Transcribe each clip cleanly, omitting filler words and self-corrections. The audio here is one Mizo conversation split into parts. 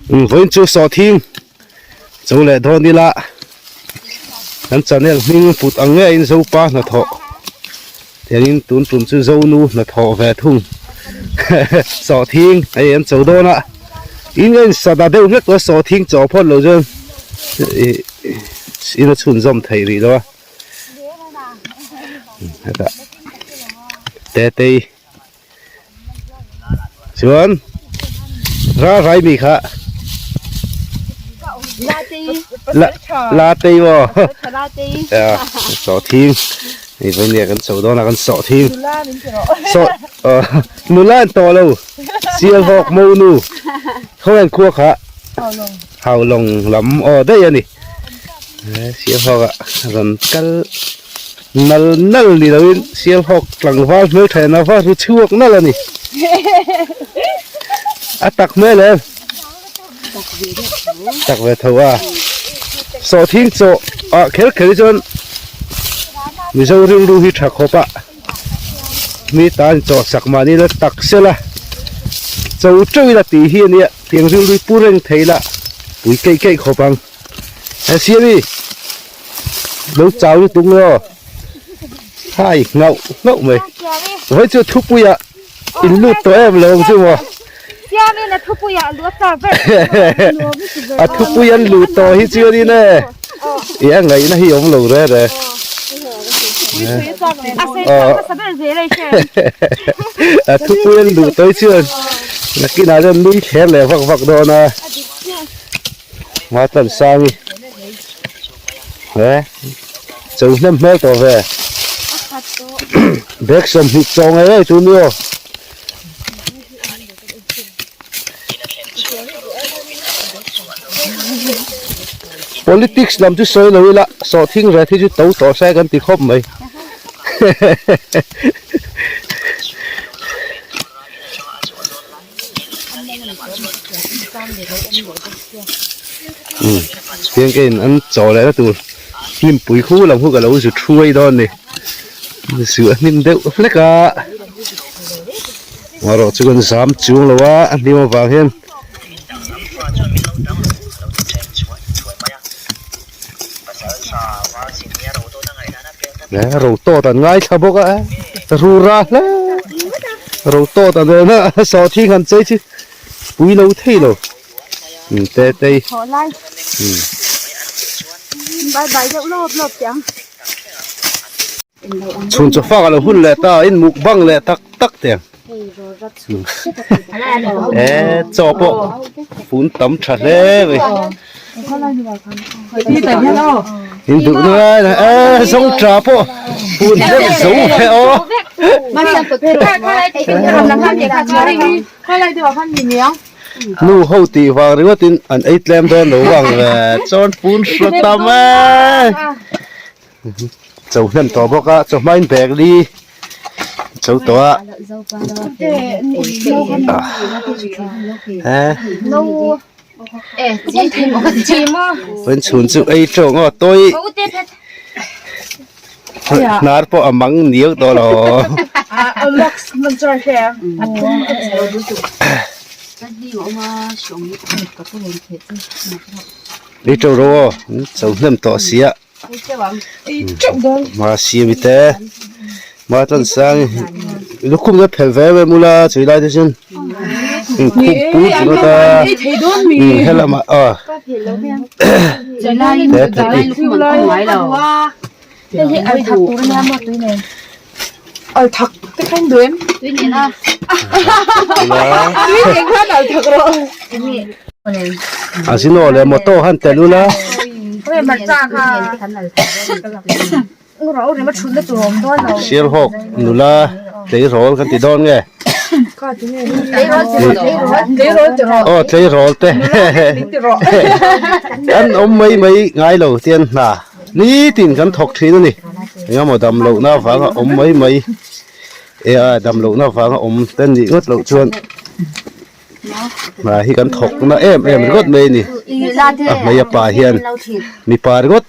Vawiin chu sawhthing cho leh dawn ila kan channel hming put ang ngeiin Zopa hnathawh tiangin tun tum chu Zonu hnathawh ve thung sawhthing hei an cho dawn a in a insada deuh hlek tawh a sawhthing chaw phawt lo chuan ih in a chhunzawm theih rih lo a hetah Tetei. Chuan ra rai mi kha la tei maw sawhthing hei vawinia kan chho dawn a kan sawhthing sawh nula an tawh lo sial hawk mo nu khawngaih khua kha haulawng lam aw daih a ni sial hawk ah rawn kal. Nal nal ni loin Sialhawk tlangval hmelthain a va ru chhuak nal a ni. A tak hmel em? Tak ve tho a. Sawhthing chaw ah kher kher hi chuan Mizo rilru hi tha khawp a. Mi tan chaw sak mahni la tak sela cho teuh ila tih hi a nia. Tiang rilru hi pu reng thei la pui keih keih khawp ang. He Siami! Lo chau lutuk nge aw. Hai ngauh ngauh mai. Vawi chu thupuia in lut tawh em lo ang chu maw. Siamin a thupuia a lut ta ber. A thupui an lut tawh hi chuan in e. I a ngaihna hi awm lo re re. A thupui an luh tawh hi chuan nakinah chuan nui thler leh vak vak dawn a. Matan sangi he cho hnem hmel tawh ve bag 20 chaw ngei ngei tur ni aw. Politics lam chu sawi lo ila sawhthing ret hi chu to tawh se kan ti khawp mai. Tiang ke in an chaw leh na tur hnimpui khu lam khu ka lo zu thuai dawn ni zu a hnim deuh hlek a erawh chu kan zam chuang lo a a hnim avang hian ro tawt an ngaithla bawk a rura hle ro tawt an rel a sawhthing han chei chu pui lo thei lo te te chhun chaw fak a lo hun leh ta in mukbang leh tak tak te ang e chaw pawh fun tam tha hle mai in duh na e zawng tha pawh fun deuh zo ve aw. Nu ho tih vang ringawt in an ei tlem dawn lo vang ve chuan fun hra tam e. Cho hnem tawh bawk a chawhma in bag li cho tawh a vawiin chhun chu ei tawng aw tawi hnar pawh a mang niau tawh lo ei tawh rawh aw cho hnem tawh sia. Ma siam i te ma tan sang lukhum te phel ve ve mula chui lai te chuan in khum put ringawt a helamah aw te phel a zino leh motor han tel ula. Sialhawk nula tleirawl kan ti dawn nge aw tleirawl te an awm mai mai ngai lo tian hna nitin kan thawk thin a ni engemaw dam lohna avanga awm mai mai e a dam lohna avanga awm te nih ngawt loh chuan hna hi kan thawk na em em ringawt mai a ni a hmei a pa hian mipa ringawt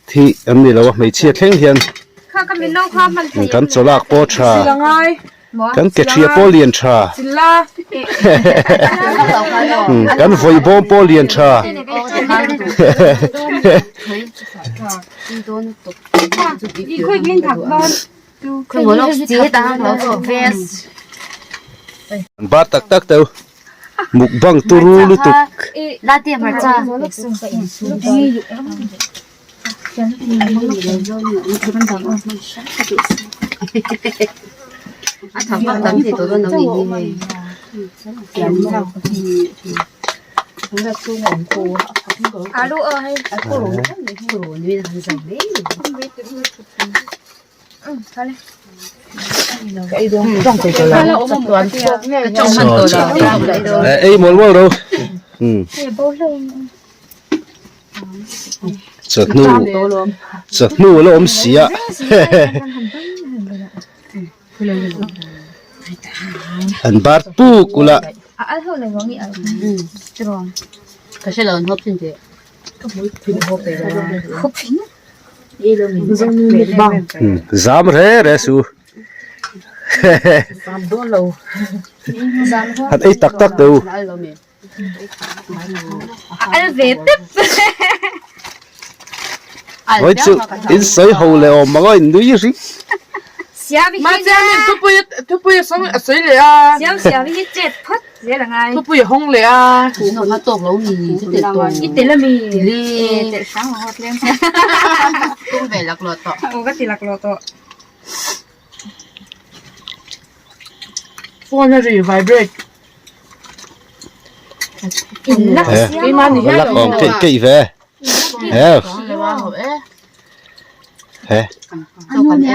thi an ni lo a hmeichhia thleng hian kan chawlak pawh tha. Kan ke thia pawh lian tha. Kan vawi bawm pawh lian tha. Bar tak tak teu mukbang turu lutuk. Ei mawl mawl ro. Chawhnu chawhnu a la awm si a an bar puk ula. Zam re re su han ei tak tak teh u. Al ve tep. Hoi chu in sawi ho leh awm ang a in nui ring. Siam hi Mahse thupui thupui a sawi a sawi leh a. Siam siam hi chet phawt zel a ngai. Thupui a hawng leh a. Tuna tawk lo mi chu tel tawh. I tel ami. E tel hrang ang aw tlem. Tum ve laklawh tawh. Aw ka ti laklawh tawh. Phone a ri vibrate. He lak awm keih keih ve he he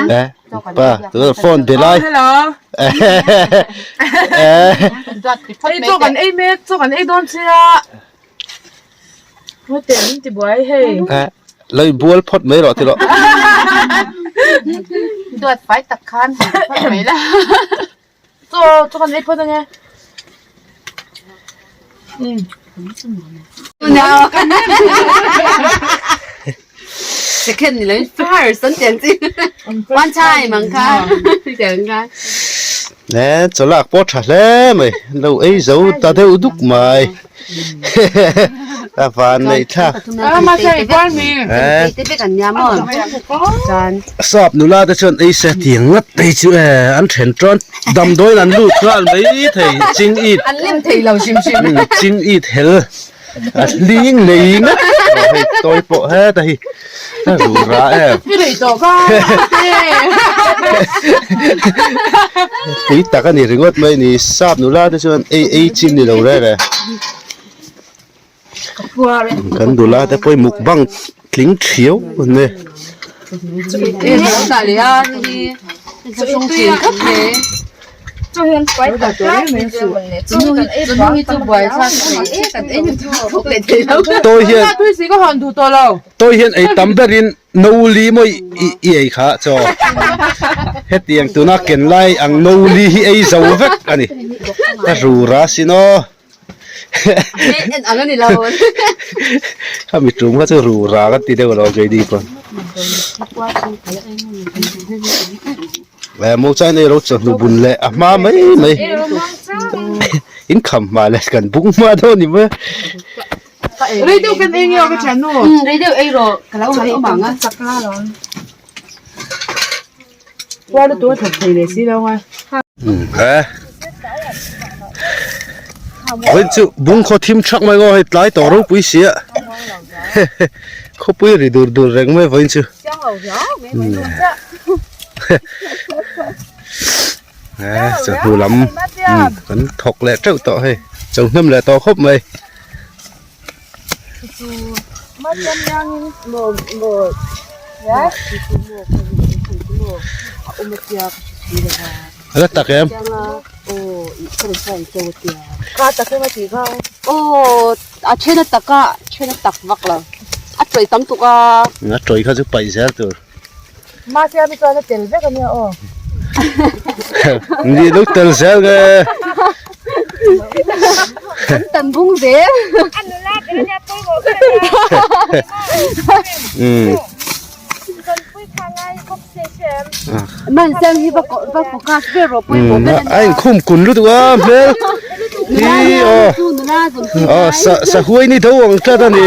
he pa tuna phone be lai Hello. Hei chaw kan ei mek chaw kan ei dawn che a. Hawte min ti buai hei. Lo in bual phawt mai rawh ti rawh. Duat fai tak khan phawt mai la. Chaw chaw kan ei phawt ange. Second ni lo first an tiang chi. One time ang kha. Tiang kha. Ne chaw lak pawh tha hle mai lo ei zo ta deuh duk mai. A van neih thlak. Sap nula te chuan ei se tiang ngat phei chu e an then chuan damdawiin an lut nghal mai thei ching it. An lem thei lo hrim hrim. Ching it hel a hling nei ngat hei tawi pawh heta hi a ru ra em. Pui tak a ni ringawt mai ni sap nula te chuan ei ei chin ni lo reng e kan nula te pawh hi mukbang tling thiau an ni. Tawi hian tawi hian ei tam berin No li maw i ei kha chaw hetiang tuna ken lai ang no li hi ei zo vek a ni ka ru ra sin aw khami tum kha chu ru ra ka ti deuh lo keini pawn eh Mawchain ei ro chawhnu bun leh a hma mai mai in kham hma leh kan bung hma dawn ni mai. Rei deuh kan ei nge aw ka thian nu. Rei deuh ei rawh ka lo han awm ang a. Puar lutuk a thawk thei leh si lo a. He. Vawiin chu bung khaw thim thak mai ngaw hei tlai tawh ropui si a. Khawpui ri dur dur reng mai vawiin chu. He chawhnu lam kan thawk leh teuh tawh hei chawhnem leh tawh khawp mai. A la tak em? A then a tak a then a tak vak lo a tawih tam tuk a. A tawih kha chu paih zel tur. Mahse chuan a tel vek ania aw. Ni lo tel zel nge. An tam bung zel. A nula ber ania pawimawh ber ania. Umm. Kan pui kha ngai bawk se se em. Man sen hi va va focus ber rawh pawimawh ber a nia. A inkhum kun lutuk a hmel hi aw aw sa sahuai ni tho ang tlat a ni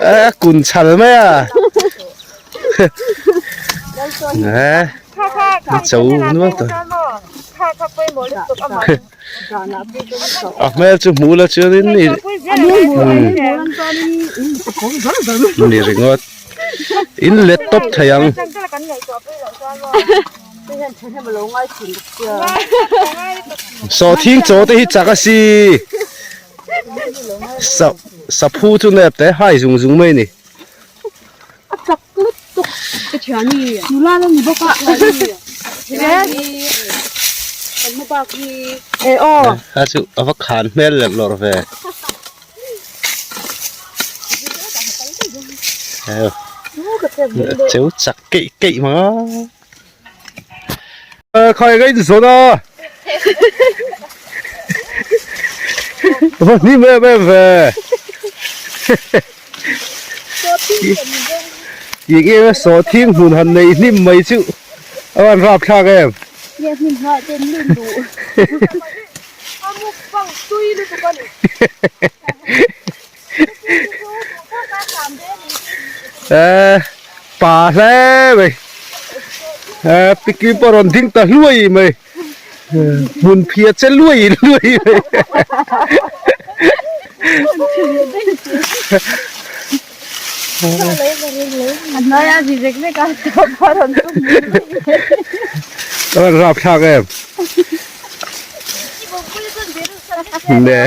a kun chhal mai a eh cho nual ta a hmel chu hmuh la chuanin ni ni ringawt in let tawp thei ang. Sawhthing chaw te hi chak a si sa saphu chu nep te hai zung zung mai a ni. A chak lutuk ka thiani. Nula la ni bawk a. Kan hma bak hi. E aw. Kha chu a va khan hmel leh lawrh ve. Cheu chak keih keih mang a. Khai ka in zawn a. Va hnim em em ve. Eng em a sawhthing hmun han nei hnim mai chu a van rap thlak em. Pa hle mai picky pawh rawn ding ta hluai mai hmun phia che luai luai mai a rawn rap thlak em ne.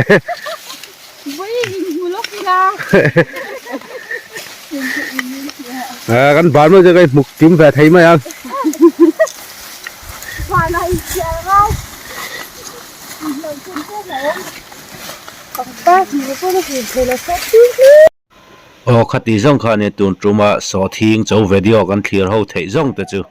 Kan ban mai chu ka hmuk kim ve thei mai ang. Aw khati zawng kha nia tun tuma sawhthing cho video kan thlir ho theih zawng te chu.